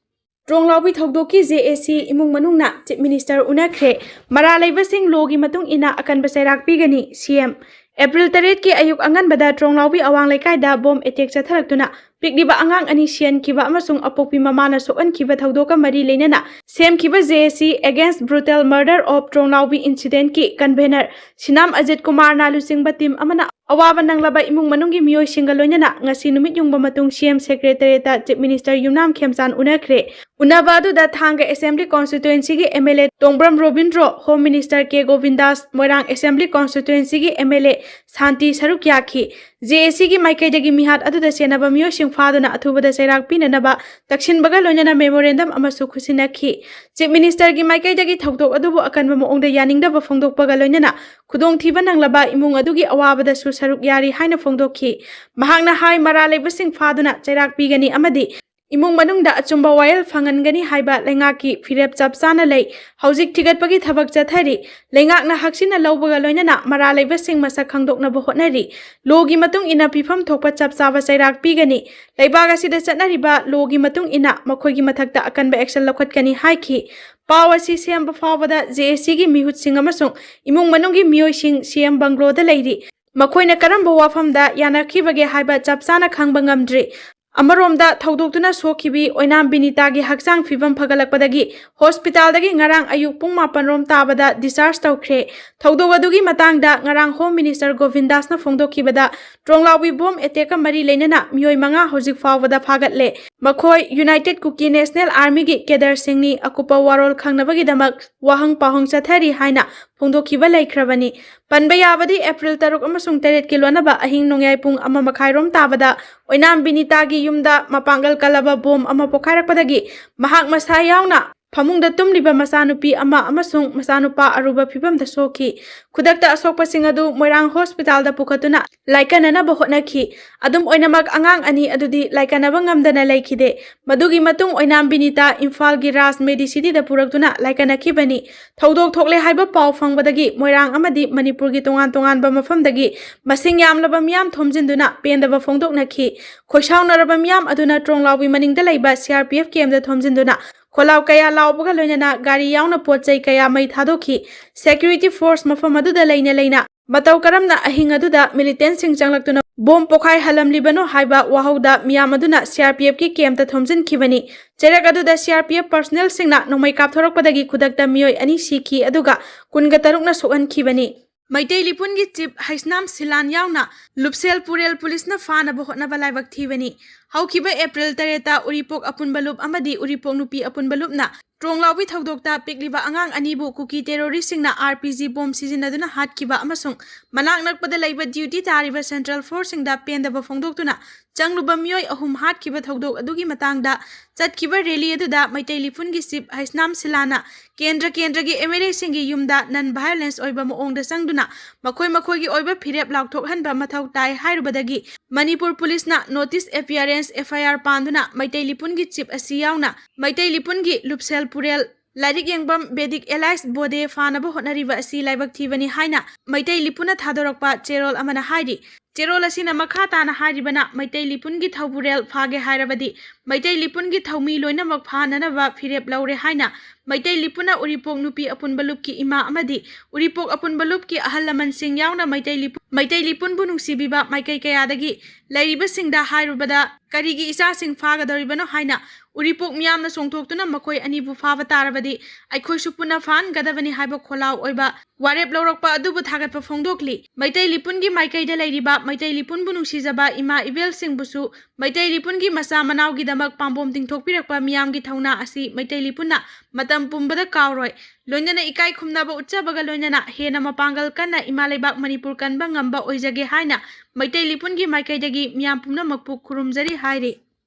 ꯇ꯭ꯔꯣꯡꯂꯥꯎꯕꯤ ꯊꯧꯗꯣꯛꯀꯤ J A C ꯏꯃꯨꯡ ꯃꯅꯨꯡꯅ Chief Minister ꯎꯅꯈ꯭ꯔꯦ꯫ ꯃꯔꯥꯜ ꯂꯩꯕꯁꯤꯡ law ꯒꯤ ꯃꯇꯨꯡ ꯏꯟꯅ ꯑꯀꯟꯕ ꯆꯩꯔꯥꯛ ꯄꯤꯒꯅꯤ, C M꯫ ꯑꯦꯄ꯭ꯔꯤꯜ ꯇꯔꯦꯠꯀꯤ ꯑꯌꯨꯛ ꯑꯉꯟꯕꯗ ꯇ꯭ꯔꯣꯡꯂꯥꯎꯕꯤ ꯑꯋꯥꯡ ꯂꯩꯀꯥꯏꯗ bomb attack ꯆꯠꯊꯔꯛꯇꯨꯅ ꯄꯤꯛꯂꯤꯕ ꯑꯉꯥꯡ ꯑꯅꯤ ꯁꯤꯍꯟꯈꯤꯕ ꯑꯃꯁꯨꯡ ꯑꯄꯣꯛꯄꯤ ꯃꯃꯥꯅ ꯁꯣꯛꯍꯟꯈꯤꯕ ꯊꯧꯗꯣꯛꯀ ꯃꯔꯤ ꯂꯩꯅꯅ ꯁꯦꯝꯈꯤꯕ J A C Against Brutal Murder of ꯇ꯭ꯔꯣꯡꯂꯥꯎꯕꯤ Incident ꯀꯤ convener ꯁꯤꯅꯥꯝ ꯑꯖꯤꯠ ꯀꯨꯃꯥꯔꯅ ꯂꯨꯆꯤꯡꯕ team ꯑꯃꯅ ꯑꯋꯥꯕ ꯅꯪꯂꯕ ꯏꯃꯨꯡ ꯃꯅꯨꯡꯒꯤ ꯃꯤꯑꯣꯏꯁꯤꯡꯒ ꯂꯣꯏꯅꯅ ꯉꯁꯤ ꯅꯨꯃꯤꯠ ꯌꯨꯡꯕ ꯃꯇꯨꯡ C M secretariat ꯇ Chief Minister ꯌꯨꯝꯅꯥꯝ ꯈꯦꯝꯆꯥꯟ ꯎꯅꯈ꯭ꯔꯦ꯫ ꯎꯅꯕ ꯑꯗꯨꯗ ꯊꯥꯡꯒ Assembly Constituency ꯒꯤ M L A Tongbram Robindro, Home Minister K ꯒꯣꯕꯤꯟꯗꯥꯁ, Moirang Assembly Constituency ꯒꯤ M L A ꯁꯥꯟꯇꯤ ꯁꯔꯨꯛ ꯌꯥꯈꯤ꯫ J A C ꯒꯤ ꯃꯥꯏꯀꯩꯗꯒꯤ ꯃꯤꯍꯥꯠ ꯑꯗꯨꯗ ꯆꯦꯟꯅꯕ ꯃꯤꯑꯣꯏꯁꯤꯡ ꯐꯥꯗꯨꯅ ꯑꯊꯨꯕꯗ ꯆꯩꯔꯥꯛ ꯄꯤꯅꯅꯕ ꯇꯛꯁꯤꯟꯕꯒ ꯂꯣꯏꯅꯅ memorandum ꯑꯃꯁꯨ ꯈꯨꯠꯁꯤꯟꯅꯈꯤ꯫ Chief Minister ꯒꯤ ꯃꯥꯏꯀꯩꯗꯒꯤ ꯊꯧꯗꯣꯛ ꯑꯗꯨꯕꯨ ꯑꯀꯟꯕ ꯃꯑꯣꯡꯗ ꯌꯥꯅꯤꯡꯗꯕ ꯐꯣꯡꯗꯣꯛꯄꯒ ꯂꯣꯏꯅꯅ ꯈꯨꯗꯣꯡꯊꯤꯕ ꯅꯪꯂꯕ ꯏꯃꯨꯡ ꯑꯗꯨꯒꯤ ꯑꯋꯥꯕꯗꯁꯨ ꯁꯔꯨꯛ ꯌꯥꯔꯤ ꯍꯥꯏꯅ ꯐꯣꯡꯗꯣꯛꯈꯤ꯫ ꯃꯍꯥꯛꯅ ꯍꯥꯏ, ꯃꯔꯥꯜ ꯂꯩꯕꯁꯤꯡ ꯐꯥꯗꯨꯅ ꯆꯩꯔꯥꯛ ꯄꯤꯒꯅꯤ ꯑꯃꯗꯤ ꯏꯃꯨꯡ ꯃꯅꯨꯡꯗ ꯑꯆꯨꯝꯕ ꯋꯥꯌꯦꯜ ꯐꯪꯍꯟꯒꯅꯤ ꯍꯥꯏꯕ ꯂꯩꯉꯥꯛꯀꯤ ꯐꯤꯔꯦꯞ ꯆꯞ ꯆꯥꯅ ꯂꯩ꯫ ꯍꯧꯖꯤꯛ ꯊꯤꯒꯠꯄꯒꯤ ꯊꯕꯛ ꯆꯠꯊꯔꯤ꯫ ꯂꯩꯉꯥꯛꯅ ꯍꯛꯁꯤꯟꯅ ꯂꯧꯕꯒ ꯂꯣꯏꯅꯅ ꯃꯔꯥꯜ ꯂꯩꯕꯁꯤꯡ ꯃꯁꯛ ꯈꯪꯗꯣꯛꯅꯕ ꯍꯣꯠꯅꯔꯤ꯫ Law ꯒꯤ ꯃꯇꯨꯡ ꯏꯟꯅ ꯄꯤꯐꯝ ꯊꯣꯛꯄ ꯆꯞ ꯆꯥꯕ ꯆꯩꯔꯥꯛ ꯄꯤꯒꯅꯤ꯫ ꯂꯩꯕꯥꯛ ꯑꯁꯤꯗ ꯆꯠꯅꯔꯤꯕ law ꯒꯤ ꯃꯇꯨꯡ ꯏꯟꯅ ꯃꯈꯣꯏꯒꯤ ꯃꯊꯛꯇ ꯑꯀꯟꯕ action ꯂꯧꯈꯠꯀꯅꯤ ꯍꯥꯏꯈꯤ꯫ ꯄꯥꯎ ꯑꯁꯤ ꯁꯦꯝꯕ ꯐꯥꯎꯕꯗ J A C ꯒꯤ ꯃꯤꯍꯨꯠꯁꯤꯡ ꯑꯃꯁꯨꯡ ꯏꯃꯨꯡ ꯃꯅꯨꯡꯒꯤ ꯃꯤꯑꯣꯏꯁꯤꯡ C M bungalow ꯗ ꯂꯩꯔꯤ꯫ ꯃꯈꯣꯏꯅ ꯀꯔꯝꯕ ꯋꯥꯐꯝꯗ ꯌꯥꯅꯈꯤꯕꯒꯦ ꯍꯥꯏꯕ ꯆꯞ ꯆꯥꯅ ꯈꯪꯕ ꯉꯝꯗ꯭ꯔꯤ꯫ ꯑꯃꯔꯣꯝꯗ, ꯊꯧꯗꯣꯛꯇꯨꯅ ꯁꯣꯛꯈꯤꯕꯤ ꯑꯣꯏꯅꯥꯝ ꯕꯤꯅꯤꯇꯥꯒꯤ ꯍꯛꯆꯥꯡ ꯐꯤꯕꯝ ꯐꯒꯠꯂꯛꯄꯗꯒꯤ hospital ꯗꯒꯤ ꯉꯔꯥꯡ ꯑꯌꯨꯛ ꯄꯨꯡ ꯃꯥꯄꯟ ꯔꯣꯝ ꯇꯥꯕꯗ discharge ꯇꯧꯈ꯭ꯔꯦ꯫ ꯊꯧꯗꯣꯛ ꯑꯗꯨꯒꯤ ꯃꯇꯥꯡꯗ ꯉꯔꯥꯡ Home Minister ꯒꯣꯕꯤꯟꯗꯥꯁꯅ ꯐꯣꯡꯗꯣꯛꯈꯤꯕꯗ, ꯇ꯭ꯔꯣꯡꯂꯥꯎꯕꯤ bomb attack ꯀ ꯃꯔꯤ ꯂꯩꯅꯅ ꯃꯤꯑꯣꯏ ꯃꯉꯥ ꯍꯧꯖꯤꯛ ꯐꯥꯎꯕꯗ ꯐꯥꯒꯠꯂꯦ꯫ ꯃꯈꯣꯏ United Kuki National Army ꯒꯤ cadre ꯁꯤꯡꯅꯤ꯫ ꯑꯀꯨꯞꯄ ꯋꯥꯔꯣꯜ ꯈꯪꯅꯕꯒꯤꯗꯃꯛ ꯋꯥꯍꯪ ꯄꯥꯎꯍꯪ ꯆꯠꯊꯔꯤ ꯍꯥꯏꯅ ꯐꯣꯡꯗꯣꯛꯈꯤꯕ ꯂꯩꯈ꯭ꯔꯕꯅꯤ꯫ ꯄꯟꯕ ꯌꯥꯕꯗꯤ, ꯑꯦꯄ꯭ꯔꯤꯜ ꯇꯔꯨꯛ ꯑꯃꯁꯨꯡ ꯇꯔꯦꯠꯀꯤ ꯂꯣꯟꯅꯕ ꯑꯍꯤꯡ ꯅꯣꯡꯌꯥꯏ ꯄꯨꯡ ꯑꯃ ꯃꯈꯥꯏ ꯔꯣꯝ ꯇꯥꯕꯗ ꯑꯣꯏꯅꯥꯝ ꯕꯤꯅꯤꯇꯥꯒꯤ ꯌꯨꯝꯗ ꯃꯄꯥꯡꯒꯜ ꯀꯜꯂꯕ bomb ꯑꯃ ꯄꯣꯈꯥꯏꯔꯛꯄꯗꯒꯤ ꯃꯍꯥꯛ ꯃꯁꯥ ꯌꯥꯎꯅ ꯐꯃꯨꯡꯗ ꯇꯨꯝꯂꯤꯕ ꯃꯆꯥꯅꯨꯄꯤ ꯑꯃ ꯑꯃꯁꯨꯡ ꯃꯆꯥꯅꯨꯄꯥ ꯑꯔꯨꯕ ꯐꯤꯕꯝꯗ ꯁꯣꯛꯈꯤ꯫ ꯈꯨꯗꯛꯇ ꯑꯁꯣꯛꯄꯁꯤꯡ ꯑꯗꯨ ꯃꯣꯏꯔꯥꯡ ꯍꯣꯁꯄꯤꯇꯥꯜꯗ ꯄꯨꯈꯠꯇꯨꯅ ꯂꯥꯏꯀꯠꯅꯅꯕ ꯍꯣꯠꯅꯈꯤ꯫ ꯑꯗꯨꯝ ꯑꯣꯏꯅꯃꯛ, ꯑꯉꯥꯡ ꯑꯅꯤ ꯑꯗꯨꯗꯤ ꯂꯥꯏꯀꯠꯅꯕ ꯉꯝꯗꯅ ꯂꯩꯈꯤꯗꯦ꯫ ꯃꯗꯨꯒꯤ ꯃꯇꯨꯡ ꯑꯣꯏꯅ ꯕꯤꯅꯤꯇꯥ ꯏꯝꯐꯥꯜꯒꯤ ꯔꯥꯖ ꯃꯦꯗꯤꯁꯤꯇꯤꯗ ꯄꯨꯔꯛꯇꯨꯅ ꯂꯥꯏꯀꯠꯅꯈꯤꯕꯅꯤ꯫ ꯊꯧꯗꯣꯛ ꯊꯣꯛꯂꯦ ꯍꯥꯏꯕ ꯄꯥꯎ ꯐꯪꯕꯗꯒꯤ ꯃꯣꯏꯔꯥꯡ ꯑꯃꯗꯤ ꯃꯅꯤꯄꯨꯔꯒꯤ ꯇꯣꯉꯥꯟ ꯇꯣꯉꯥꯟꯕ ꯃꯐꯝꯗꯒꯤ ꯃꯁꯤꯡ ꯌꯥꯝꯂꯕ ꯃꯤꯌꯥꯝ ꯊꯣꯝꯖꯤꯟꯗꯨꯅ ꯄꯦꯟꯗꯕ ꯐꯣꯡꯗꯣꯛꯅꯈꯤ꯫ ꯈꯣꯏꯁꯥꯎꯅꯔꯕ ꯃꯤꯌꯥꯝ ꯑꯗꯨꯅ ꯇ꯭ꯔꯣꯡꯂꯥꯎꯕꯤ ꯃꯅꯤꯡꯗ ꯂꯩꯕ ꯁꯤ ꯑꯥꯔ ꯄꯤ ꯑꯦꯐ ꯀꯦꯝꯗ ꯊꯣꯝꯖꯤꯟꯗꯨꯅ ꯈꯣꯜꯂꯥꯎ ꯀꯌꯥ ꯂꯥꯎꯕꯒ ꯂꯣꯏꯅꯅ ꯒꯥꯔꯤ ꯌꯥꯎꯅ ꯄꯣꯠ ꯆꯩ ꯀꯌꯥ ꯃꯩ ꯊꯥꯗꯣꯛꯈꯤ꯫ ꯁꯦꯀ꯭ꯌꯨꯔꯤꯇꯤ ꯐꯣꯔꯁ ꯃꯐꯝ ꯑꯗꯨꯗ ꯂꯩꯅ ꯂꯩꯅ ꯃꯇꯧ ꯀꯔꯝꯅ ꯑꯍꯤꯡ ꯑꯗꯨꯗ ꯃꯤꯂꯤꯇꯦꯟꯁꯤꯡ ꯆꯪꯂꯛꯇꯨꯅ ꯕꯣꯝ ꯄꯣꯈꯥꯏꯍꯜꯂꯝꯂꯤꯕꯅꯣ ꯍꯥꯏꯕ ꯋꯥꯍꯧꯗ ꯃꯤꯌꯥꯝ ꯑꯗꯨꯅ ꯁꯤ ꯑꯥꯔ ꯄꯤ ꯑꯦꯐꯀꯤ ꯀꯦꯝꯇ ꯊꯣꯝꯖꯤꯟꯈꯤꯕꯅꯤ꯫ ꯆꯩꯔꯛ ꯑꯗꯨꯗ ꯁꯤ ꯑꯥꯔ ꯄꯤ ꯑꯦꯐ ꯄꯔꯁꯅꯦꯜꯁꯤꯡꯅ ꯅꯣꯡꯃꯩ ꯀꯥꯞꯊꯣꯔꯛꯄꯗꯒꯤ ꯈꯨꯗꯛꯇ ꯃꯤꯑꯣꯏ ꯑꯅꯤ ꯁꯤꯈꯤ, ꯑꯗꯨꯒ ꯀꯨꯟꯒ ꯇꯔꯨꯛꯅ ꯁꯣꯛꯍꯟꯈꯤꯕꯅꯤ꯫ ꯃꯩꯇꯩ ꯂꯤꯄꯨꯟꯒꯤ ꯆꯤꯞ ꯍꯩꯁꯅꯥꯝ ꯁꯤꯂꯥꯟ ꯌꯥꯎꯅ ꯂꯨꯞꯁꯦꯜ ꯄꯨꯔꯦꯜ ꯄꯨꯂꯤꯁꯅ ꯐꯥꯅꯕ ꯍꯣꯠꯅꯕ ꯂꯥꯏꯕꯛ ꯊꯤꯕꯅꯤ꯫ ꯍꯧꯈꯤꯕ ꯑꯦꯄ꯭ꯔꯤꯜ ꯇꯔꯦꯠꯇ ꯎꯔꯤꯄꯣꯛ ꯑꯄꯨꯟꯕ ꯂꯨꯞ ꯑꯃꯗꯤ ꯎꯔꯤꯄꯣꯛ ꯅꯨꯄꯤ ꯑꯄꯨꯟꯕ ꯂꯨꯞꯅ ꯇ꯭ꯔꯣꯡꯂꯥꯎꯕꯤ ꯊꯧꯗꯣꯛꯇ ꯄꯤꯛꯂꯤꯕ ꯑꯉꯥꯡ ꯑꯅꯤꯕꯨ ꯀꯨꯀꯤ ꯇꯦꯔꯣꯔꯤꯁꯁꯤꯡꯅ ꯑꯥꯔ ꯄꯤ ꯖꯤ ꯕꯣꯝ ꯁꯤꯖꯤꯟꯅꯗꯨꯅ ꯍꯥꯠꯈꯤꯕ ꯑꯃꯁꯨꯡ ꯃꯅꯥꯛ ꯅꯛꯄꯗ ꯂꯩꯕ ꯗ꯭ꯌꯨꯇꯤ ꯇꯥꯔꯤꯕ ꯁꯦꯟꯇ꯭ꯔꯦꯜ ꯐꯣꯔꯁꯁꯤꯡꯗ ꯄꯦꯟꯗꯕ ꯐꯣꯡꯗꯣꯛꯇꯨꯅ ꯆꯪꯂꯨꯕ ꯃꯤꯑꯣꯏ ꯑꯍꯨꯝ ꯍꯥꯠꯈꯤꯕ ꯊꯧꯗꯣꯛ ꯑꯗꯨꯒꯤ ꯃꯇꯥꯡꯗ ꯆꯠꯈꯤꯕ ꯔꯦꯂꯤ ꯑꯗꯨꯗ ꯃꯩꯇꯩ ꯂꯤꯄꯨꯟꯒꯤ ꯆꯤꯞ ꯍꯩꯁꯅꯥꯝ ꯁꯤꯂꯥꯅ ꯀꯦꯟꯗ꯭ꯔ ꯀꯦꯟꯗ꯭ꯔꯒꯤ ꯑꯦꯝ ꯑꯦꯜ ꯑꯦꯁꯤꯡꯒꯤ ꯌꯨꯝꯗ ꯅꯟ ꯚꯥꯏꯑꯣꯂꯦꯟꯁ ꯑꯣꯏꯕ ꯃꯑꯣꯡꯗ ꯆꯪꯗꯨꯅ ꯃꯈꯣꯏ ꯃꯈꯣꯏꯒꯤ ꯑꯣꯏꯕ ꯐꯤꯔꯦꯞ ꯂꯥꯎꯊꯣꯛꯍꯟꯕ ꯃꯊꯧ ꯇꯥꯏ ꯍꯥꯏꯔꯨꯕꯗꯒꯤ ꯃꯅꯤꯄꯨꯔ ꯄꯨꯂꯤꯁꯅ ꯅꯣꯇꯤꯁ ꯑꯦꯄꯤꯌꯔꯦꯟꯁ, ꯑꯦꯐ ꯑꯥꯏ ꯑꯥꯔ, ꯄꯥꯟꯗꯨꯅ ꯃꯩꯇꯩ ꯂꯤꯄꯨꯟꯒꯤ ꯆꯤꯞ ꯑꯁꯤ ꯌꯥꯎꯅ ꯃꯩꯇꯩ ꯂꯤꯄꯨꯟꯒꯤ ꯂꯨꯞꯁꯦꯜ ꯄꯨꯔꯦꯜ ꯂꯥꯏꯔꯤꯛ ꯌꯦꯡꯐꯝ ꯕꯦꯗꯤꯛ ꯑꯦꯂꯥꯏꯁ ꯕꯣꯗꯦ ꯐꯥꯅꯕ ꯍꯣꯠꯅꯔꯤꯕ ꯑꯁꯤ ꯂꯥꯏꯕꯛ ꯊꯤꯕꯅꯤ ꯍꯥꯏꯅ ꯃꯩꯇꯩ ꯂꯤꯄꯨꯟꯅ ꯊꯥꯗꯣꯔꯛꯄ ꯆꯦꯔꯣꯜ ꯑꯃꯅ ꯍꯥꯏꯔꯤ꯫ ꯆꯦꯔꯣꯜ ꯑꯁꯤꯅ ꯃꯈꯥ ꯇꯥꯅ ꯍꯥꯏꯔꯤꯕꯅ ꯃꯩꯇꯩ ꯂꯤꯄꯨꯟꯒꯤ ꯊꯧꯕꯨꯔꯦꯜ ꯐꯥꯒꯦ ꯍꯥꯏꯔꯕꯗꯤ ꯃꯩꯇꯩ ꯂꯤꯄꯨꯟꯒꯤ ꯊꯧꯃꯤ ꯂꯣꯏꯅꯃꯛ ꯐꯥꯅꯅꯕ ꯐꯤꯔꯦꯞ ꯂꯧꯔꯦ ꯍꯥꯏꯅ ꯃꯩꯇꯩ ꯂꯤꯄꯨꯟꯅ ꯎꯔꯤꯄꯣꯛ ꯅꯨꯄꯤ ꯑꯄꯨꯟꯕ ꯂꯨꯞꯀꯤ ꯏꯃꯥ ꯑꯃꯗꯤ ꯎꯔꯤꯄꯣꯛ ꯑꯄꯨꯟꯕ ꯂꯨꯞꯀꯤ ꯑꯍꯜ ꯂꯃꯟꯁꯤꯡ ꯌꯥꯎꯅ ꯃꯩꯇꯩ ꯂꯤꯄꯨ-, ꯃꯩꯇꯩ ꯂꯤꯄꯨꯟꯕꯨ ꯅꯨꯡꯁꯤꯕꯤꯕ ꯃꯥꯏꯀꯩ ꯀꯌꯥꯗꯒꯤ ꯂꯩꯔꯤꯕꯁꯤꯡꯗ ꯍꯥꯏꯔꯨꯕꯗ, ꯀꯔꯤꯒꯤ ꯏꯆꯥꯁꯤꯡ ꯐꯥꯒꯗꯧꯔꯤꯕꯅꯣ ꯍꯥꯏꯅ ꯎꯔꯤꯄꯣꯛ ꯃꯤꯌꯥꯝꯅ ꯆꯣꯡꯊꯣꯛꯇꯨꯅ ꯃꯈꯣꯏ ꯑꯅꯤꯕꯨ ꯐꯥꯕ ꯇꯥꯔꯕꯗꯤ ꯑꯩꯈꯣꯏꯁꯨ ꯄꯨꯟꯅ ꯐꯥꯍꯟꯒꯗꯕꯅꯤ ꯍꯥꯏꯕ ꯈꯣꯜꯂꯥꯎ ꯑꯣꯏꯕ ꯋꯥꯔꯦꯞ ꯂꯧꯔꯛꯄ ꯑꯗꯨꯕꯨ ꯊꯥꯒꯠꯄ ꯐꯣꯡꯗꯣꯛꯂꯤ꯫ ꯃꯩꯇꯩ ꯂꯤꯄꯨꯟꯒꯤ ꯃꯥꯏꯀꯩꯗ ꯂꯩꯔꯤꯕ ꯃꯩꯇꯩ ꯂꯤꯄꯨꯟꯕꯨ ꯅꯨꯡꯁꯤꯖꯕ ꯏꯃꯥ ꯏꯕꯦꯜꯁꯤꯡꯕꯨꯁꯨ ꯃꯩꯇꯩ ꯂꯤꯄꯨꯟꯒꯤ ꯃꯆꯥ ꯃꯅꯥꯎꯒꯤꯗꯃꯛ ꯄꯥꯝꯕꯣꯝ ꯇꯤꯡꯊꯣꯛꯄꯤꯔꯛꯄ ꯃꯤꯌꯥꯝꯒꯤ ꯊꯧꯅꯥ ꯑꯁꯤ ꯃꯩꯇꯩ ꯂꯤꯄꯨꯟꯅ ꯃꯇꯝ ꯄꯨꯝꯕꯗ ꯀꯥꯎꯔꯣꯏ꯫ ꯂꯣꯏꯅꯅ ꯏꯀꯥꯏ ꯈꯨꯝꯅꯕ ꯎꯠꯆꯕꯒ ꯂꯣꯏꯅꯅ ꯍꯦꯟꯅ ꯃꯄꯥꯡꯒꯜ ꯀꯟꯅ ꯏꯃꯥ ꯂꯩꯕꯥꯛ ꯃꯅꯤꯄꯨꯔ ꯀꯟꯕ ꯉꯝꯕ ꯑꯣꯏꯖꯒꯦ ꯍꯥꯏꯅ ꯃꯩꯇꯩ ꯂꯤꯄꯨꯟꯒꯤ ꯃꯥꯏꯀꯩꯗꯒꯤ ꯃꯤꯌꯥꯝ ꯄꯨꯝꯅꯃꯛꯄꯨ ꯈꯨꯔꯨꯝꯖꯔꯤ ꯍꯥꯏꯔꯤ꯫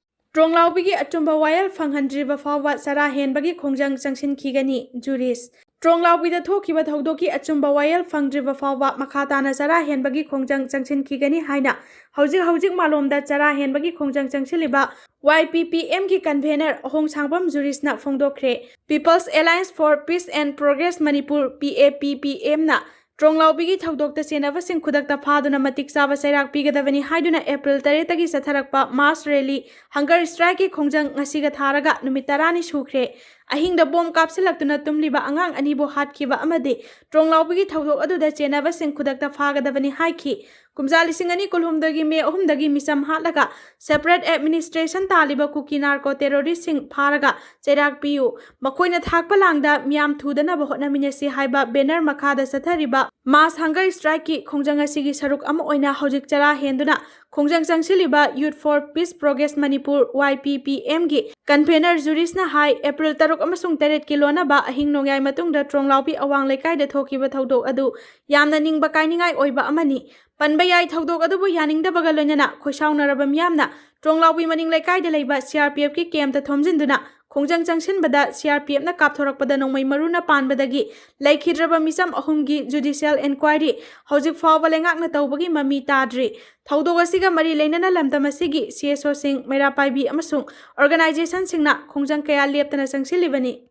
ꯇ꯭ꯔꯣꯡꯂꯥꯎꯕꯤꯒꯤ ꯑꯆꯨꯝꯕ ꯋꯥꯌꯦꯜ ꯐꯪꯍꯟꯗ꯭ꯔꯤꯕ ꯐꯥꯎꯕ ꯆꯔꯥ ꯍꯦꯟꯕꯒꯤ ꯈꯣꯡꯖꯪ ꯆꯪꯁꯤꯟꯈꯤꯒꯅꯤ꯫ ꯖꯨꯔꯤꯁ꯫ ꯇ꯭ꯔꯣꯡꯂꯥꯎꯕꯤꯗ ꯊꯣꯛꯈꯤꯕ ꯊꯧꯗꯣꯛꯀꯤ ꯑꯆꯨꯝꯕ ꯋꯥꯌꯦꯜ ꯐꯪꯗ꯭ꯔꯤꯕ ꯐꯥꯎꯕ ꯃꯈꯥ ꯇꯥꯅ ꯆꯔꯥ ꯍꯦꯟꯕꯒꯤ ꯈꯣꯡꯖꯪ ꯆꯪꯁꯤꯟꯈꯤꯒꯅꯤ ꯍꯥꯏꯅ ꯍꯧꯖꯤꯛ ꯍꯧꯖꯤꯛ ꯃꯥꯂꯣꯝꯗ ꯆꯔꯥ ꯍꯦꯟꯕꯒꯤ ꯈꯣꯡꯖꯪ ꯆꯪꯁꯤꯜꯂꯤꯕ ꯋꯥꯏ ꯄꯤ ꯄꯤ ꯑꯦꯝꯒꯤ convener Ahongshangbam ꯖꯨꯔꯤꯁꯅ ꯐꯣꯡꯗꯣꯛꯈ꯭ꯔꯦ꯫ People's Alliance for Peace and Progress Manipur, P A P P M ꯅ ꯇ꯭ꯔꯣꯡꯂꯥꯎꯕꯤꯒꯤ ꯊꯧꯗꯣꯛꯇ ꯆꯦꯟꯅꯕꯁꯤꯡ ꯈꯨꯗꯛꯇ ꯐꯥꯗꯨꯅ ꯃꯇꯤꯛ ꯆꯥꯕ ꯆꯩꯔꯥꯛ ꯄꯤꯒꯗꯕꯅꯤ ꯍꯥꯏꯗꯨꯅ April ꯇꯔꯦꯠꯇꯒꯤ ꯆꯠꯊꯔꯛꯄ mass rally, hunger strike ꯀꯤ ꯈꯣꯡꯖꯪ ꯉꯁꯤꯒ ꯊꯥꯔꯒ ꯅꯨꯃꯤꯠ ꯇꯔꯥꯅꯤ ꯁꯨꯈ꯭ꯔꯦ꯫ ꯑꯍꯤꯡꯗ ꯕꯣꯝ ꯀꯥꯞꯁꯤꯜꯂꯛꯇꯨꯅ ꯇꯨꯝꯂꯤꯕ ꯑꯉꯥꯡ ꯑꯅꯤꯕꯨ ꯍꯥꯠꯈꯤꯕ ꯑꯃꯗꯤ ꯇ꯭ꯔꯣꯡꯂꯥꯎꯕꯤꯒꯤ ꯊꯧꯗꯣꯛ ꯑꯗꯨꯗ ꯆꯦꯟꯅꯕꯁꯤꯡ ꯈꯨꯗꯛꯇ ꯐꯥꯒꯗꯕꯅꯤ ꯍꯥꯏꯈꯤ꯫ ꯀꯨꯝꯖꯥ ꯂꯤꯁꯤꯡ ꯑꯅꯤ ꯀꯨꯟꯍꯨꯝꯗꯣꯏꯒꯤ ꯃꯦ ꯑꯍꯨꯝꯗꯒꯤ ꯃꯤꯆꯝ ꯍꯥꯠꯂꯒ separate administration ꯇꯥꯜꯂꯤꯕ ꯀꯨꯀꯤ narco terrorist ꯁꯤꯡ ꯐꯥꯔꯒ ꯆꯩꯔꯥꯛ ꯄꯤꯌꯨ, ꯃꯈꯣꯏꯅ ꯊꯥꯛꯄ ꯂꯥꯡꯗ ꯃꯤꯌꯥꯝ ꯊꯨꯗꯅꯕ ꯍꯣꯠꯅꯃꯤꯟꯅꯁꯤ ꯍꯥꯏꯕ banner ꯃꯈꯥꯗ ꯆꯠꯊꯔꯤꯕ mass hunger strike ꯀꯤ ꯈꯣꯡꯖꯪ ꯑꯁꯤꯒꯤ ꯁꯔꯨꯛ ꯑꯃ ꯑꯣꯏꯅ ꯍꯧꯖꯤꯛ ꯆꯔꯥ ꯍꯦꯟꯗꯨꯅ ꯈꯣꯡꯖꯪ ꯆꯪꯁꯤꯜꯂꯤꯕ Youth for Peace Progress Manipur, Y P P M ꯒꯤ convener ꯖꯨꯔꯤꯁꯅ ꯍꯥꯏ, ꯑꯦꯄ꯭ꯔꯤꯜ ꯇꯔꯨꯛ ꯑꯃꯁꯨꯡ ꯇꯔꯦꯠꯀꯤ ꯂꯣꯟꯅꯕ ꯑꯍꯤꯡ ꯅꯣꯡꯌꯥꯏ ꯃꯇꯨꯡꯗ ꯇ꯭ꯔꯣꯡꯂꯥꯎꯕꯤ ꯑꯋꯥꯡ ꯂꯩꯀꯥꯏꯗ ꯊꯣꯛꯈꯤꯕ ꯊꯧꯗꯣꯛ ꯑꯗꯨ ꯌꯥꯝꯅ ꯅꯤꯡꯕ ꯀꯥꯏꯅꯤꯡꯉꯥꯏ ꯑꯣꯏꯕ ꯑꯃꯅꯤ꯫ ꯄꯟꯕ ꯌꯥꯏ, ꯊꯧꯗꯣꯛ ꯑꯗꯨꯕꯨ ꯌꯥꯅꯤꯡꯗꯕꯒ ꯂꯣꯏꯅꯅ ꯈꯣꯏꯁꯥꯎꯅꯔꯕ ꯃꯤꯌꯥꯝꯅ ꯇ꯭ꯔꯣꯡꯂꯥꯎꯕꯤ ꯃꯅꯤꯡ ꯂꯩꯀꯥꯏꯗ ꯂꯩꯕ C R P F ꯀꯤ camp ꯇ ꯊꯣꯝꯖꯤꯟꯗꯨꯅ ꯈꯣꯡꯖꯪ ꯆꯪꯁꯤꯟꯕꯗ C R P F ꯅ ꯀꯥꯞꯊꯣꯔꯛꯄꯗ ꯅꯣꯡꯃꯩ ꯃꯔꯨꯅ ꯄꯥꯟꯕꯗꯒꯤ ꯂꯩꯈꯤꯗ꯭ꯔꯕ ꯃꯤꯆꯝ ꯑꯍꯨꯝꯒꯤ judicial enquiry ꯍꯧꯖꯤꯛ ꯐꯥꯎꯕ ꯂꯩꯉꯥꯛꯅ ꯇꯧꯕꯒꯤ ꯃꯃꯤ ꯇꯥꯗ꯭ꯔꯤ꯫ ꯊꯧꯗꯣꯛ ꯑꯁꯤꯒ ꯃꯔꯤ ꯂꯩꯅꯅ ꯂꯝꯗꯝ ꯑꯁꯤꯒꯤ C S O ꯁꯤꯡ, ꯃꯩꯔꯥ ꯄꯥꯏꯕꯤ ꯑꯃꯁꯨꯡ organization ꯁꯤꯡꯅ ꯈꯣꯡꯖꯪ ꯀꯌꯥ ꯂꯦꯞꯇꯅ ꯆꯪꯁꯤꯜꯂꯤꯕꯅꯤ꯫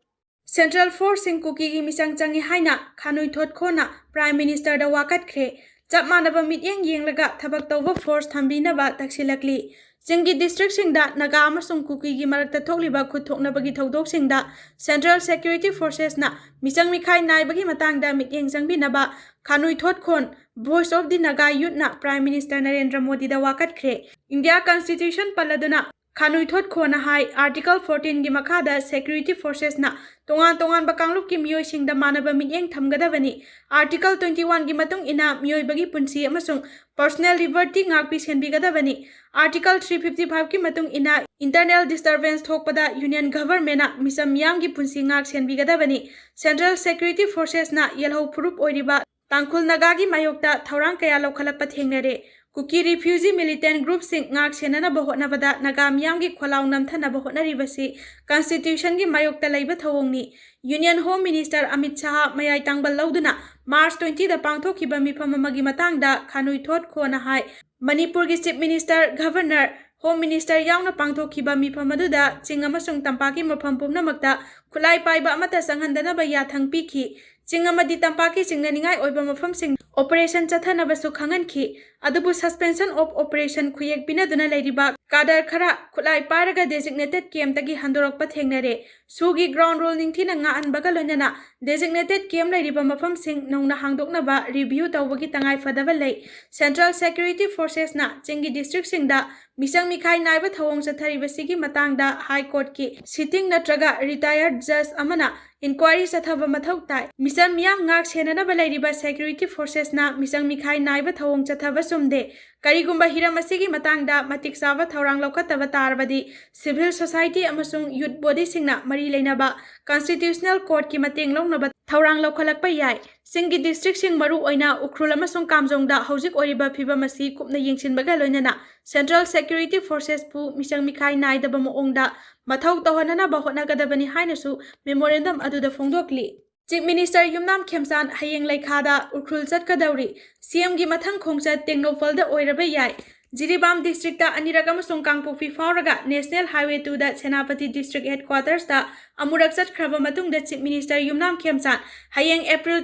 Central force ꯁꯤꯡ ꯀꯨꯀꯤꯒꯤ ꯃꯤꯆꯪ ꯆꯪꯏ ꯍꯥꯏꯅ ꯈꯥꯅꯨꯏ ꯊꯣꯠꯈꯣꯅ Prime Minister ꯗ ꯋꯥꯀꯠꯈ꯭ꯔꯦ꯫ ꯆꯞ ꯃꯥꯟꯅꯕ ꯃꯤꯠꯌꯦꯡ ꯌꯦꯡꯂꯒ ꯊꯕꯛ ꯇꯧꯕ force ꯊꯝꯕꯤꯅꯕ ꯇꯛꯁꯤꯜꯂꯛꯂꯤ꯫ ꯆꯤꯡꯒꯤ district ꯁꯤꯡꯗ ꯅꯥꯒꯥ ꯑꯃꯁꯨꯡ ꯀꯨꯀꯤꯒꯤ ꯃꯔꯛꯇ ꯊꯣꯛꯂꯤꯕ ꯈꯨꯠ ꯊꯣꯛꯅꯕꯒꯤ ꯊꯧꯗꯣꯛꯁꯤꯡꯗ Central Security Forces ꯅ ꯃꯤꯆꯪ ꯃꯤꯈꯥꯏ ꯅꯥꯏꯕꯒꯤ ꯃꯇꯥꯡꯗ ꯃꯤꯠꯌꯦꯡ ꯆꯪꯕꯤꯅꯕ ꯈꯥꯅꯨꯏ ꯊꯣꯠꯈꯣꯟ Voice of the Naga Youth ꯅ Prime Minister Narendra ꯃꯣꯗꯤꯗ ꯋꯥꯀꯠꯈ꯭ꯔꯦ꯫ India Constitution ꯄꯜꯂꯗꯨꯅ ꯈꯥꯅꯨꯏ ꯊꯣꯠꯈꯣꯅ ꯍꯥꯏ, Article fourteen ꯒꯤ ꯃꯈꯥꯗ security forces ꯅ ꯇꯣꯉꯥꯟ ꯇꯣꯉꯥꯟꯕ ꯀꯥꯡꯂꯨꯞꯀꯤ ꯃꯤꯑꯣꯏꯁꯤꯡꯗ ꯃꯥꯟꯅꯕ ꯃꯤꯠꯌꯦꯡ ꯊꯝꯒꯗꯕꯅꯤ꯫ Article twenty one ꯒꯤ ꯃꯇꯨꯡ ꯏꯟꯅ ꯃꯤꯑꯣꯏꯕꯒꯤ ꯄꯨꯟꯁꯤ ꯑꯃꯁꯨꯡ personal liberty ꯉꯥꯛꯄꯤ ꯁꯦꯟꯕꯤꯒꯗꯕꯅꯤ꯫ Article three fifty five ꯀꯤ ꯃꯇꯨꯡ ꯏꯟꯅ internal disturbance ꯊꯣꯛꯄꯗ Union Government ꯅ ꯃꯤꯆꯝ ꯃꯤꯌꯥꯝꯒꯤ ꯄꯨꯟꯁꯤ ꯉꯥꯛ ꯁꯦꯟꯕꯤꯒꯗꯕꯅꯤ꯫ Central Security Forces ꯅ ꯌꯦꯜꯍꯧ ꯐꯨꯔꯨꯞ ꯑꯣꯏꯔꯤꯕ ꯇꯥꯡꯈꯨꯜ ꯅꯥꯒꯥꯒꯤ ꯃꯥꯌꯣꯛꯇ ꯊꯧꯔꯥꯡ ꯀꯌꯥ ꯂꯧꯈꯠꯂꯛꯄ ꯊꯦꯡꯅꯔꯦ꯫ ꯀꯨꯀꯤ ꯔꯤꯐ꯭ꯌꯨꯖꯤ ꯃꯤꯂꯤꯇꯦꯟ ꯒ꯭ꯔꯨꯞꯁꯤꯡ ꯉꯥꯛ ꯁꯦꯟꯅꯅꯕ ꯍꯣꯠꯅꯕꯗ ꯅꯥꯒꯥ ꯃꯤꯌꯥꯝꯒꯤ ꯈꯣꯜꯂꯥꯎ ꯅꯝꯊꯅꯕ ꯍꯣꯠꯅꯔꯤꯕꯁꯤ ꯀꯟꯁꯇꯤꯇ꯭ꯌꯨꯁꯟꯒꯤ ꯃꯥꯌꯣꯛꯇ ꯂꯩꯕ ꯊꯧꯑꯣꯡꯅꯤ꯫ Union home minister Amit Shah ꯃꯌꯥꯏ ꯇꯥꯡꯕ ꯂꯧꯗꯨꯅ ꯃꯥꯔꯆ ꯇ꯭ꯋꯦꯟꯇꯤꯗ ꯄꯥꯡꯊꯣꯛꯈꯤꯕ ꯃꯤꯐꯝ ꯑꯃꯒꯤ ꯃꯇꯥꯡꯗ ꯈꯥꯅꯨꯏ ꯊꯣꯠ ꯈꯣꯅ ꯍꯥꯏ, ꯃꯅꯤꯄꯨꯔꯒꯤ chief minister, governor, home minister ꯌꯥꯎꯅ ꯄꯥꯡꯊꯣꯛꯈꯤꯕ ꯃꯤꯐꯝ ꯑꯗꯨꯗ ꯆꯤꯡ ꯑꯃꯁꯨꯡ ꯇꯝꯄꯥꯛꯀꯤ ꯃꯐꯝ ꯄꯨꯝꯅꯃꯛꯇ ꯈꯨꯠꯂꯥꯏ ꯄꯥꯏꯕ ꯑꯃꯠꯇ ꯆꯪꯍꯟꯗꯅꯕ ꯌꯥꯊꯪ ꯄꯤꯈꯤ꯫ ꯆꯤꯡ ꯑꯃꯗꯤ ꯇꯝꯄꯥꯛꯀꯤ ꯆꯤꯡꯅꯅꯤꯡꯉꯥꯏ ꯑꯣꯏꯕ ꯃꯐꯝꯁꯤꯡ ꯑꯣꯄꯔꯦꯁꯟ ꯆꯠꯊꯅꯕꯁꯨ ꯈꯪꯍꯟꯈꯤ꯫ ꯑꯗꯨꯕꯨ suspension of operation ꯈꯨꯌꯦꯛ ꯄꯤꯅꯗꯨꯅ ꯂꯩꯔꯤꯕ ꯀꯥꯗꯔ ꯈꯔ ꯈꯨꯠꯂꯥꯏ ꯄꯥꯏꯔꯒ ꯗꯦꯖꯤꯒꯅꯦꯇꯦꯗ ꯀꯦꯝꯞꯇꯒꯤ ꯍꯟꯗꯣꯔꯛꯄ ꯊꯦꯡꯅꯔꯦ꯫ ꯁꯨꯒꯤ ꯒ꯭ꯔꯥꯎꯟ ꯔꯨꯜ ꯅꯤꯡꯊꯤꯅ ꯉꯥꯛꯍꯟꯕꯒ ꯂꯣꯏꯅꯅ ꯗꯦꯖꯤꯒꯅꯦꯇꯦꯗ ꯀꯦꯝꯞ ꯂꯩꯔꯤꯕ ꯃꯐꯝꯁꯤꯡ ꯅꯧꯅ ꯍꯥꯡꯗꯣꯛꯅꯕ ꯔꯤꯚ꯭ꯌꯨ ꯇꯧꯕꯒꯤ ꯇꯉꯥꯏ ꯐꯗꯕ ꯂꯩ꯫ ꯁꯦꯟꯇ꯭ꯔꯦꯜ ꯁꯦꯀ꯭ꯌꯨꯔꯤꯇꯤ ꯐꯣꯔꯁꯦꯁꯅ ꯆꯤꯡꯒꯤ ꯗꯤꯁꯇ꯭ꯔꯤꯛꯁꯤꯡꯗ ꯃꯤꯆꯪ ꯃꯤꯈꯥꯏ ꯅꯥꯏꯕ ꯊꯧꯑꯣꯡ ꯆꯠꯊꯔꯤꯕꯁꯤꯒꯤ ꯃꯇꯥꯡꯗ ꯍꯥꯏ ꯀꯣꯔꯠꯀꯤ ꯁꯤꯇꯤꯡ ꯅꯠꯇ꯭ꯔꯒ ꯔꯤꯇꯥꯌꯔꯗ ꯖꯖ ꯑꯃꯅ ꯏꯟꯀ꯭ꯋꯥꯏꯔꯤ ꯆꯠꯊꯕ ꯃꯊꯧ ꯇꯥꯏ꯫ ꯃꯤꯆꯝ ꯃꯤꯌꯥꯝ ꯉꯥꯛ ꯁꯦꯟꯅꯅꯕ ꯂꯩꯔꯤꯕ ꯁꯦꯀ꯭ꯌꯨꯔꯤꯇꯤ ꯐꯣꯔꯁꯦꯁꯅ ꯃꯤꯆꯪ ꯃꯤꯈꯥꯏ ꯅꯥꯏꯕ ꯊꯧꯑꯣꯡ ꯆꯠꯊꯕ ꯆꯨꯝꯗꯦ꯫ ꯀꯔꯤꯒꯨꯝꯕ ꯍꯤꯔꯝ ꯑꯁꯤꯒꯤ ꯃꯇꯥꯡꯗ ꯃꯇꯤꯛ ꯆꯥꯕ ꯊꯧꯔꯥꯡ ꯂꯧꯈꯠꯇꯕ ꯇꯥꯔꯕꯗꯤ, ꯁꯤꯚꯤꯜ ꯁꯣꯁꯥꯏꯇꯤ ꯑꯃꯁꯨꯡ ꯌꯨꯠ ꯕꯣꯗꯤꯁꯤꯡꯅ ꯃꯔꯤ ꯂꯩꯅꯕ ꯀꯟꯁꯇꯤꯇ꯭ꯌꯨꯁꯅꯦꯜ ꯀꯣꯔꯠꯀꯤ ꯃꯇꯦꯡ ꯂꯧꯅꯕ ꯊꯧꯔꯥꯡ ꯂꯧꯈꯠꯂꯛꯄ ꯌꯥꯏ꯫ ꯆꯤꯡꯒꯤ ꯗꯤꯁꯇ꯭ꯔꯤꯛꯁꯤꯡ, ꯃꯔꯨꯑꯣꯏꯅ ꯎꯈ꯭ꯔꯨꯜ ꯑꯃꯁꯨꯡ ꯀꯥꯝꯖꯣꯡꯗ ꯍꯧꯖꯤꯛ ꯑꯣꯏꯔꯤꯕ ꯐꯤꯚꯝ ꯑꯁꯤ ꯀꯨꯞꯅ ꯌꯦꯡꯁꯤꯟꯕꯒ ꯂꯣꯏꯅꯅ ꯁꯦꯟꯇ꯭ꯔꯦꯜ ꯁꯦꯀ꯭ꯌꯨꯔꯤꯇꯤ ꯐꯣꯔꯁꯦꯁꯄꯨ ꯃꯤꯆꯪ ꯃꯤꯈꯥꯏ ꯅꯥꯏꯗꯕ ꯃꯑꯣꯡꯗ ꯃꯊꯧ ꯇꯧꯍꯟꯅꯅꯕ ꯍꯣꯠꯅꯒꯗꯕꯅꯤ ꯍꯥꯏꯅꯁꯨ ꯃꯦꯃꯣꯔꯦꯟꯗꯝ ꯑꯗꯨꯗ ꯐꯣꯡꯗꯣꯛꯂꯤ꯫ ꯆꯤꯐ ꯃꯤꯅꯤꯁꯇꯔ ꯌꯨꯝꯅꯥꯝ ꯈꯦꯝꯆꯥꯟ ꯍꯌꯦꯡ ꯂꯩꯈꯥꯗ ꯎꯈ꯭ꯔꯨꯜ ꯆꯠꯀꯗꯧꯔꯤ꯫ ꯁꯤꯑꯦꯝꯒꯤ ꯃꯊꯪ ꯈꯣꯡꯆꯠ ꯇꯦꯡꯅꯧꯄꯜꯗ ꯑꯣꯏꯔꯕ ꯌꯥꯏ꯫ ꯖꯤꯔꯤꯕꯥꯝ ꯗꯤꯁꯇ꯭ꯔꯤꯛꯇ ꯑꯅꯤꯔꯛ ꯑꯃꯁꯨꯡ ꯀꯥꯡꯄꯣꯛꯄꯤ ꯐꯥꯎꯔꯒ ꯅꯦꯁꯅꯦꯜ ꯍꯥꯏꯋꯦ ꯇꯨꯗ ꯁꯦꯅꯥꯄꯇꯤ ꯗꯤꯁꯇ꯭ꯔꯤꯛ ꯍꯦꯗꯀ꯭ꯋꯥꯇꯔꯁꯇ ꯑꯃꯨꯔꯛ ꯆꯠꯈ꯭ꯔꯕ ꯃꯇꯨꯡꯗ ꯆꯤꯐ ꯃꯤꯅꯤꯁꯇꯔ ꯌꯨꯝꯅꯥꯝ ꯈꯦꯝꯆꯥꯟ ꯍꯌꯦꯡ ꯑꯦꯄ꯭ꯔꯤꯜ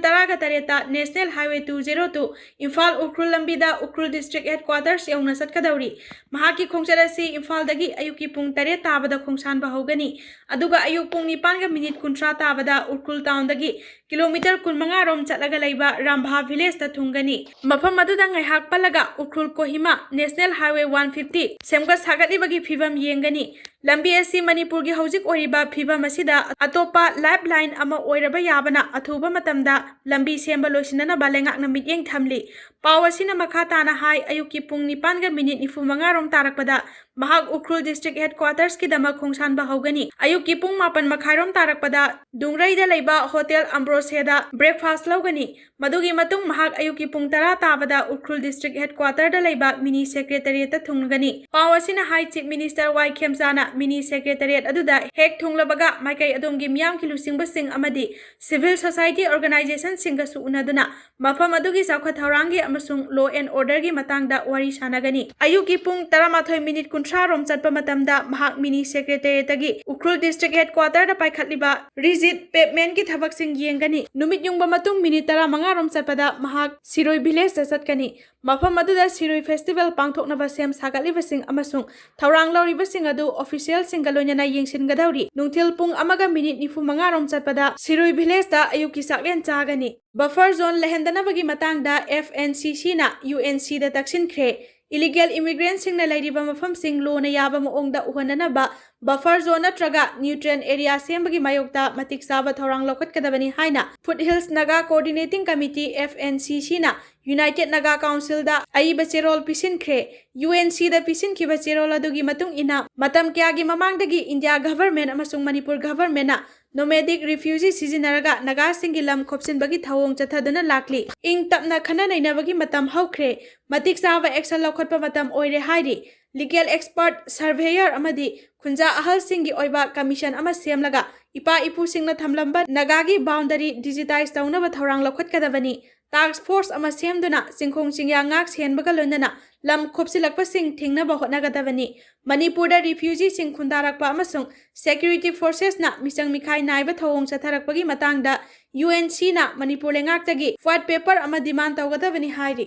ꯇꯔꯥꯒ ꯇꯔꯦꯠꯇ national highway two zero two Imphal Ukhrul ꯂꯝꯕꯤꯗ ꯎꯈ꯭ꯔꯨꯜ ꯗꯤꯁꯇ꯭ꯔꯤꯛ ꯍꯦꯗꯀ꯭ꯋꯥꯇꯔꯁ ꯌꯧꯅ ꯆꯠꯀꯗꯧꯔꯤ꯫ ꯃꯍꯥꯛꯀꯤ ꯈꯣꯡꯆꯠ ꯑꯁꯤ ꯏꯝꯐꯥꯜꯗꯒꯤ ꯑꯌꯨꯛꯀꯤ ꯄꯨꯡ ꯇꯔꯦꯠ ꯇꯥꯕꯗ ꯈꯣꯡꯁꯥꯟꯕ ꯍꯧꯒꯅꯤ, ꯑꯗꯨꯒ ꯑꯌꯨꯛ ꯄꯨꯡ ꯅꯤꯄꯥꯟꯒ ꯃꯤꯅꯤꯠ ꯀꯨꯟꯊ꯭ꯔꯥ ꯇꯥꯕꯗ ꯎꯈ꯭ꯔꯨꯜ ꯇꯥꯎꯟꯗꯒꯤ ꯀꯤꯂꯣꯃꯤꯇꯔ ꯀꯨꯟꯃꯉꯥ ꯔꯣꯝ ꯆꯠꯂꯒ ꯂꯩꯕ ꯔꯥꯝꯚꯥ ꯚꯤꯂꯦꯖꯇ ꯊꯨꯡꯒꯅꯤ꯫ ꯃꯐꯝ ꯑꯗꯨꯗ ꯉꯥꯏꯍꯥꯛ ꯄꯜꯂꯒ Ukhrul Kohima national highway one fifty ꯁꯦꯝꯒꯠ ꯁꯥꯒꯠꯂꯤꯕꯒꯤ ꯐꯤꯕꯝ ꯌꯦꯡꯒꯅꯤ꯫ ꯂꯝꯕꯤ ꯑꯁꯤ ꯃꯅꯤꯄꯨꯔꯒꯤ ꯍꯧꯖꯤꯛ ꯑꯣꯏꯔꯤꯕ ꯐꯤꯕꯝ ꯑꯁꯤꯗ ꯑꯇꯣꯞꯄ ꯂꯥꯏꯐ ꯂꯥꯏꯟ ꯑꯃ ꯑꯣꯏꯔꯕ ꯌꯥꯕꯅ ꯑꯊꯨꯕ ꯃꯇꯝꯗ ꯂꯝꯕꯤ ꯁꯦꯝꯕ ꯂꯣꯏꯁꯤꯟꯅꯅꯕ ꯂꯩꯉꯥꯛꯅ ꯃꯤꯠꯌꯦꯡ ꯊꯝꯂꯤ꯫ ꯄꯥꯎ ꯑꯁꯤꯅ ꯃꯈꯥ ꯇꯥꯅ ꯍꯥꯏ, ꯑꯌꯨꯛꯀꯤ ꯄꯨꯡ ꯅꯤꯄꯥꯟꯒ ꯃꯤꯅꯤꯠ ꯅꯤꯐꯨ ꯃꯉꯥ ꯔꯣꯝ ꯇꯥꯔꯛꯄꯗ ꯃꯍꯥꯛ ꯎꯈ꯭ꯔꯨꯜ ꯗꯤꯁꯇ꯭ꯔꯤꯛ ꯍꯦꯗꯀ꯭ꯋꯥꯇꯔꯁꯀꯤꯗꯃꯛ ꯈꯣꯡꯁꯥꯟꯕ ꯍꯧꯒꯅꯤ꯫ ꯑꯌꯨꯛꯀꯤ ꯄꯨꯡ ꯃꯥꯄꯟ ꯃꯈꯥꯏꯔꯣꯝ ꯇꯥꯔꯛꯄꯗ ꯗꯨꯡꯔꯩꯗ ꯂꯩꯕ ꯍꯣꯇꯦꯜ ꯑꯝꯕ꯭ꯔꯣꯁꯦꯗ ꯕ꯭ꯔꯦꯛꯐꯥꯁ ꯂꯧꯒꯅꯤ꯫ ꯃꯗꯨꯒꯤ ꯃꯇꯨꯡ ꯃꯍꯥꯛ ꯑꯌꯨꯛꯀꯤ ꯄꯨꯡ ꯇꯔꯥ ꯇꯥꯕꯗ ꯎꯈ꯭ꯔꯨꯜ ꯗꯤꯁꯇ꯭ꯔꯤꯛ ꯍꯦꯗꯀ꯭ꯋꯥꯇꯔꯗ ꯂꯩꯕ ꯃꯤꯅꯤ ꯁꯦꯀ꯭ꯔꯦꯇꯔꯤꯌꯦꯠꯇ ꯊꯨꯡꯂꯒꯅꯤ꯫ ꯄꯥꯎ ꯑꯁꯤꯅ ꯍꯥꯏ, ꯆꯤꯐ ꯃꯤꯅꯤꯁꯇꯔ ꯋꯥꯏ ꯈꯦꯝꯆꯥꯅ ꯃꯤꯅꯤ ꯁꯦꯀ꯭ꯔꯦꯇꯔꯤꯌꯦꯠ ꯑꯗꯨꯗ ꯍꯦꯛ ꯊꯨꯡꯂꯕꯒ ꯃꯥꯏꯀꯩ ꯑꯗꯣꯝꯒꯤ ꯃꯤꯌꯥꯝꯒꯤ ꯂꯨꯆꯤꯡꯕꯁꯤꯡ ꯑꯃꯗꯤ ꯁꯤꯚꯤꯜ ꯁꯣꯁꯥꯏꯇꯤ ꯑꯣꯔꯒꯅꯥꯏꯖꯦꯁꯟꯁꯤꯡꯒꯁꯨ ꯎꯅꯗꯨꯅ ꯃꯐꯝ ꯑꯗꯨꯒꯤ ꯆꯥꯎꯈꯠ ꯊꯧꯔꯥꯡꯒꯤ ꯑꯃꯁꯨꯡ law and orderꯒꯤ ꯃꯇꯥꯡꯗ ꯋꯥꯔꯤ ꯁꯥꯟꯅꯒꯅꯤ꯫ ꯑꯌꯨꯛꯀꯤ ꯄꯨꯡ ꯇꯔꯥꯃꯥꯊꯣꯏ ꯃꯤꯅꯤꯠ ꯀꯨꯟꯊ꯭ꯔꯥ ꯔꯣꯝ ꯆꯠꯄ ꯃꯇꯝꯗ ꯃꯍꯥꯛ ꯃꯤꯅꯤ ꯁꯦꯀ꯭ꯔꯦꯇꯔꯤꯌꯦꯠꯇꯒꯤ ꯎꯈ꯭ꯔꯨꯜ ꯗꯤꯁꯇ꯭ꯔꯤꯛ ꯍꯦꯗꯀ꯭ꯋꯥꯇꯔꯗ ꯄꯥꯏꯈꯠꯂꯤꯕ ꯔꯤꯖꯤꯠ ꯄꯦꯚꯃꯦꯟꯒꯤ ꯊꯕꯛꯁꯤꯡ ꯌꯦꯡꯒꯅꯤ꯫ ꯅꯨꯃꯤꯠ ꯌꯨꯡꯕ ꯃꯇꯨꯡ ꯃꯤꯅꯤꯠ ꯇꯔꯥꯃꯉꯥ ꯔꯣꯝ ꯆꯠꯄꯗ ꯃꯍꯥꯛ ꯁꯤꯔꯣꯏ ꯚꯤꯂꯦꯖꯇ ꯆꯠꯀꯅꯤ꯫ ꯃꯐꯝ ꯑꯗꯨꯗ ꯁꯤꯔꯣꯏ ꯐꯦꯁꯇꯤꯚꯦꯜ ꯄꯥꯡꯊꯣꯛꯅꯕ ꯁꯦꯝ ꯁꯥꯒꯠꯂꯤꯕꯁꯤꯡ ꯑꯃꯁꯨꯡ ꯊꯧꯔꯥꯡ ꯂꯧꯔꯤꯕꯁꯤꯡ ꯑꯗꯨ ꯑꯣꯐꯤꯁꯤꯌꯦꯜꯁꯤꯡꯒ ꯂꯣꯏꯅꯅ ꯌꯦꯡꯁꯤꯟꯒꯗꯧꯔꯤ꯫ ꯅꯨꯡꯊꯤꯜ ꯄꯨꯡ ꯑꯃꯒ ꯃꯤꯅꯤꯠ ꯅꯤꯐꯨ ꯃꯉꯥ ꯔꯣꯝ ꯆꯠꯄꯗ ꯁꯤꯔꯣꯏ ꯚꯤꯂꯦꯖꯇ ꯑꯌꯨꯛꯀꯤ ꯆꯥꯛꯂꯦꯟ ꯆꯥꯒꯅꯤ꯫ ꯕꯐꯔ ꯖꯣꯟ ꯂꯩꯍꯟꯗꯅꯕꯒꯤ ꯃꯇꯥꯡꯗ ꯑꯦꯐ ꯑꯦꯟ ꯁꯤ ꯁꯤꯅ ꯌꯨ ꯑꯦꯟ ꯁꯤꯗ ꯇꯛꯁꯤꯟꯈ꯭ꯔꯦ꯫ ꯏꯂꯤꯒꯦꯜ ꯏꯃꯤꯒ꯭ꯔꯦꯟꯠꯁꯤꯡꯅ ꯂꯩꯔꯤꯕ ꯃꯐꯝꯁꯤꯡ ꯂꯣꯅ ꯌꯥꯕ ꯃꯑꯣꯡꯗ ꯎꯍꯟꯅꯅꯕ ꯕꯐꯔ ꯖꯣꯟ ꯅꯠꯇ꯭ꯔꯒ ꯅ꯭ꯌꯨꯇ꯭ꯔꯦꯟ ꯑꯦꯔꯤꯌꯥ ꯁꯦꯝꯕꯒꯤ ꯃꯥꯌꯣꯛꯇ ꯃꯇꯤꯛ ꯆꯥꯕ ꯊꯧꯔꯥꯡ ꯂꯧꯈꯠꯀꯗꯕꯅꯤ ꯍꯥꯏꯅ Foothills Naga Coordinating Committee, F N C ꯁꯤꯅ ꯌꯨꯅꯥꯏꯇꯦꯗ ꯅꯥꯒꯥ ꯀꯥꯎꯟꯁꯤꯜꯗ ꯑꯏꯕ ꯆꯦꯔꯣꯜ ꯄꯤꯁꯤꯟꯈ꯭ꯔꯦ꯫ ꯌꯨ ꯑꯦꯟ ꯁꯤꯗ ꯄꯤꯁꯤꯟꯈꯤꯕ ꯆꯦꯔꯣꯜ ꯑꯗꯨꯒꯤ ꯃꯇꯨꯡ ꯏꯟꯅ, ꯃꯇꯝ ꯀꯌꯥꯒꯤ ꯃꯃꯥꯡꯗꯒꯤ ꯏꯟꯗꯤꯌꯥ ꯒꯚꯔꯟꯃꯦꯟꯠ ꯑꯃꯁꯨꯡ ꯃꯅꯤꯄꯨꯔ ꯒꯚꯔꯟꯃꯦꯟꯠꯅ ꯅꯣꯃꯦꯗꯤꯛ ꯔꯤꯐ꯭ꯌꯨꯖꯤ ꯁꯤꯖꯤꯟꯅꯔꯒ ꯅꯥꯒꯥꯁꯤꯡꯒꯤ ꯂꯝ ꯈꯣꯞꯆꯤꯟꯕꯒꯤ ꯊꯧꯑꯣꯡ ꯆꯠꯊꯗꯨꯅ ꯂꯥꯛꯂꯤ꯫ ꯏꯪ ꯇꯞꯅ ꯈꯟꯅ ꯅꯩꯅꯕꯒꯤ ꯃꯇꯝ ꯍꯧꯈ꯭ꯔꯦ꯫ ꯃꯇꯤꯛ ꯆꯥꯕ ꯑꯦꯛꯁꯟ ꯂꯧꯈꯠꯄ ꯃꯇꯝ ꯑꯣꯏꯔꯦ ꯍꯥꯏꯔꯤ꯫ ꯂꯤꯒꯦꯜ ꯑꯦꯛꯁꯄꯔꯠ, ꯁꯔꯚꯦꯌꯔ ꯑꯃꯗꯤ ꯈꯨꯟꯖꯥ ꯑꯍꯜꯁꯤꯡꯒꯤ ꯑꯣꯏꯕ ꯀꯃꯤꯁꯟ ꯑꯃ ꯁꯦꯝꯂꯒ ꯏꯄꯥ ꯏꯄꯨꯁꯤꯡꯅ ꯊꯝꯂꯝꯕ ꯅꯥꯒꯥꯒꯤ ꯕꯥꯎꯟꯗꯔꯤ ꯗꯤꯖꯤꯇꯥꯏꯖ ꯇꯧꯅꯕ ꯊꯧꯔꯥꯡ ꯂꯧꯈꯠꯀꯗꯕꯅꯤ꯫ ꯇꯥꯁꯛ ꯐꯣꯔꯁ ꯑꯃ ꯁꯦꯝꯗꯨꯅ ꯆꯤꯡꯈꯣꯡ ꯆꯤꯡꯌꯥ ꯉꯥꯛ ꯁꯦꯟꯕꯒ ꯂꯣꯏꯅꯅ ꯂꯝ ꯈꯣꯞꯆꯤꯜꯂꯛꯄꯁꯤꯡ ꯊꯤꯡꯅꯕ ꯍꯣꯠꯅꯒꯗꯕꯅꯤ꯫ ꯃꯅꯤꯄꯨꯔꯗ ꯔꯤꯐ꯭ꯌꯨꯖꯤꯁꯤꯡ ꯈꯨꯟꯗꯥꯔꯛꯄ ꯑꯃꯁꯨꯡ ꯁꯦꯀ꯭ꯌꯨꯔꯤꯇꯤ ꯐꯣꯔꯁꯦꯁꯅ ꯃꯤꯆꯪ ꯃꯤꯈꯥꯏ ꯅꯥꯏꯕ ꯊꯧꯑꯣꯡ ꯆꯠꯊꯔꯛꯄꯒꯤ ꯃꯇꯥꯡꯗ ꯌꯨ ꯑꯦꯟ ꯁꯤꯅ ꯃꯅꯤꯄꯨꯔ ꯂꯩꯉꯥꯛꯇꯒꯤ ꯋꯥꯏꯠ ꯄꯦꯄꯔ ꯑꯃ ꯗꯤꯃꯥꯟ ꯇꯧꯒꯗꯕꯅꯤ ꯍꯥꯏꯔꯤ꯫